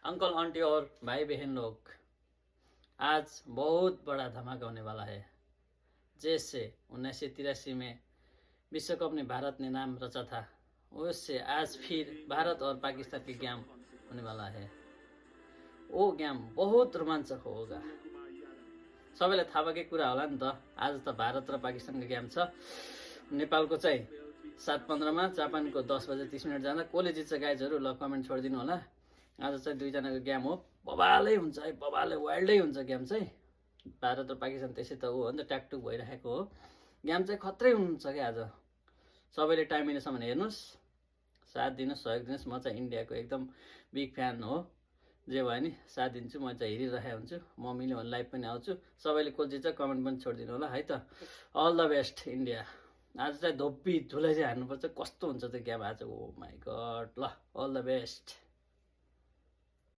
Uncle aunty और भाई बहन लोग, आज बहुत बड़ा धमाका होने वाला है। जैसे 1983 में विश्व कप में भारत ने नाम रचा था, उससे आज फिर भारत और पाकिस्तान के गेम होने वाला है। वो गेम बहुत रोमाञ्चक होगा। सबैलाई थाहा भएकै कुरा होला नि त। आज त भारत र पाकिस्तानको गेम छ। नेपालको चाहिँ 7:15 मा, जापानको 10:30 जाँदा कसले जित्छ गाइजहरू ल कमेन्ट छोडिदिनु होला। आज चाहिँ दुईजनाको गेम हो, बबालै हुन्छ है, बबालै वाइल्डै हुन्छ गेम चाहिँ। भारत र पाकिस्तान त्यसै त हो नि त, ट्याकटुक भइरहेको हो। गेम चाहिँ खत्रै हुनुहुन्छ क्या आज। सबैले टाइम मिलेसम्म हेर्नुहोस्, साथ दिनुहोस्, सहयोग दिनुहोस्। म चाहिँ इन्डियाको एकदम बिग फ्यान हो। जे भयो नि साथ दिन्छु, म चाहिँ हेरिरहेको हुन्छु। म मिल्यो भने लाइभ पनि आउँछु। सबैले को जित्छ कमेन्ट पनि छोडिदिनु होला है त। All the best India. आज चाहिँ धोप्पी धुलै चाहिँ हार्नुपर्छ। कस्तो हुन्छ त्यो गेम आज, ओ माई गड। ल अल द बेस्ट।